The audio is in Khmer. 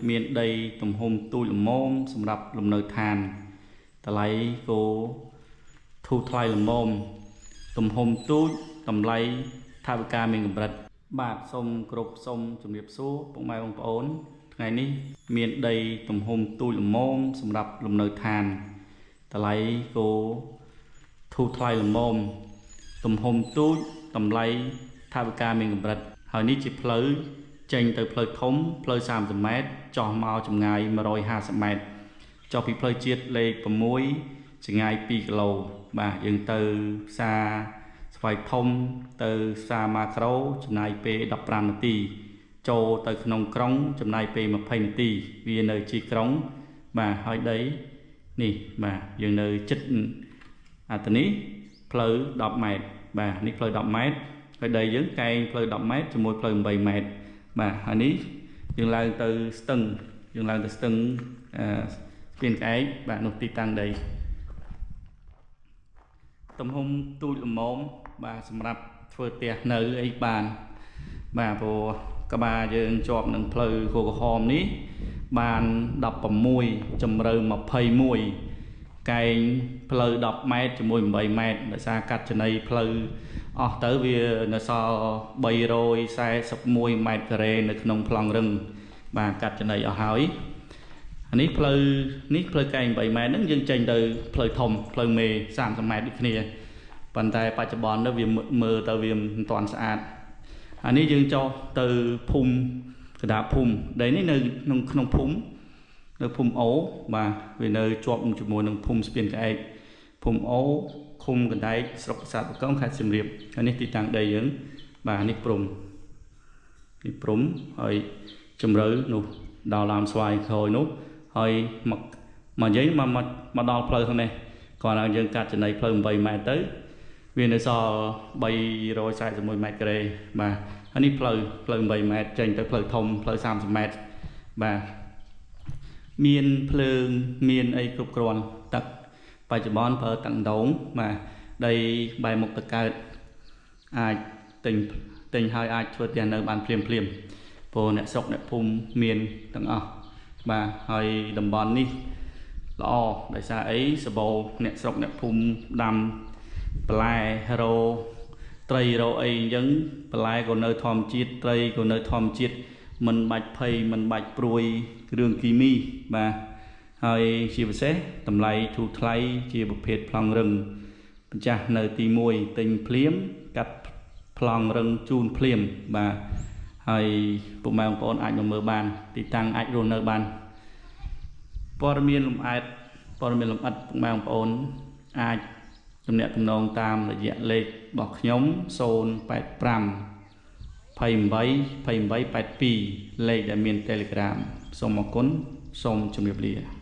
មានដីទំហំទូចល្មមសម្រាប់លំនៅឋានតម្លៃគោធូរថ្លៃល្មមទំហំទូចតម្លៃថវិកាមានកម្រិតបាទសូមគោរពសូមជម្រាបសួរពុកម៉ែបងប្អូនថ្ងៃនេះមានដីទំហំទូចល្មមសម្រាប់លំនៅឋានតម្លៃគោធូរថ្លៃល្មមទំហំទូចតម្លៃថវិកាមានកម្រិតហើយនេះជាផ្លូវចេញទៅផ្លូវធំផ្លូវ30ម៉ែត្រចោះមកចម្ងាយ150ម៉ែត្រចុះពីផ្លូវជាតិលេខ6ចម្ងាយ2គីឡូបាទយើងទៅផ្សារស្វាយធំទៅផ្សារម៉ាក្រូចំណាយពេល15នាទីចូលទៅក្នុងក្រុងចំណាយពេល20នាទីវានៅជាក្រុងបាទហើយដីនេះបាទយើងនៅចិត្តអាទៅនេះផ្លូវ10ម៉ែត្របាទនេះផ្លូវ10ម៉ែត្រហើយដីយើងកែងផ្លូវ10ម៉ែត្រជាមួយផ្លូវ8ម៉ែត្របាទហើយនេះយើងឡើងទៅស្ទឹងយើងឡើងទៅស្ទឹងស្ពានក្អែកបាទនោះទីតាំងដីទំហំទូចល្មមបាទសម្រាប់ធ្វើផ្ទះនៅអីបានបាទព្រោះក្បាលយើងជាប់នឹងផ្លូវគោក្រហមនេះបាន16ជម្រៅ21កែងផ្លូវ10ម៉ែត្រជាមួយ8ម៉ែត្រដោយសារកាត់ចំណីផ្លូវអស់ទៅវានៅសល់341ម៉ែត្រការ៉េនៅក្នុងប្លង់រឹងបាទកាត់ចំណីអស់ហើយអានេះផ្លូវនេះផ្លូវកែង8ម៉ែត្រហ្នឹងយើងចេញទៅផ្លូវធំផ្លូវមេ30ម៉ែត្រដូចគ្នាប៉ុន្តែបច្ចុប្បន្ននេះវាមើលទៅវាមិនទាន់ស្អាតអានេះយើងចុះទៅភូមិកដាភូមិដីនេះនៅក្នុងភូមិនៅភូមិអូបាទវានៅជាប់ជាមួយនឹងភូមិស្ពានក្អែកភូមិអូឃុំកណ្ដែកស្រុកប្រាសាទបកងខេត្តសៀមរាបហើយនេះទីតាំងដីយើងបាទនេះព្រំនេះព្រំហើយជម្រៅនោះដល់ឡាមស្វាយក្រោយនោះហើយមកនិយាយមកដល់ផ្លូវខាងនេះគ្រាន់តែយើងកាត់ចំណីផ្លូវ8ម៉ែត្រទៅវានៅសល់341ម៉ែត្រការ៉េបាទហើយនេះផ្លូវ8ម៉ែត្រចេញទៅផ្លូវធំផ្លូវ30ម៉ែត្របាទមានភ្លើងមានអីគ្រប់គ្រាន់ទឹកបច្ចុប្បន្នប្រើទឹកដងបាទដីបែរមុខទៅកើតអាចទិញហើយអាចធ្វើផ្ទះនៅបានភ្លាមព្រោះអ្នកស្រុកអ្នកភូមិមានទាំងអស់បាទហើយតំបន់នេះល្អដោយសារអីសបោអ្នកស្រុកអ្នកភូមិដាំបន្លែរោត្រីរោអីអញ្ចឹងបន្លែក៏នៅធម្មជាតិត្រីក៏នៅធម្មជាតិមិនបាច់ភ័យមិនបាច់ព្រួយគ្រឿងគីមីបាទហើយជាពិសេសតម្លៃធូរថ្លៃជាប្រភេទប្លង់រឹងម្ចាស់នៅទី1ទិញភ្លាមកាត់ប្លង់រឹងជូនភ្លាមបាទហើយពុកម៉ែបងប្អូនអាចមកមើលបានទីតាំងអាចរស់នៅបានព័ត៌មានលម្អិតព័ត៌មានលម្អិតពុកម៉ែបងប្អូនអាចទំនាក់ទំនងតាមរយៈលេខរបស់ខ្ញុំ085 28 28 82លេខដែលមាន Telegram សូមអរគុណសូមជម្រាបលា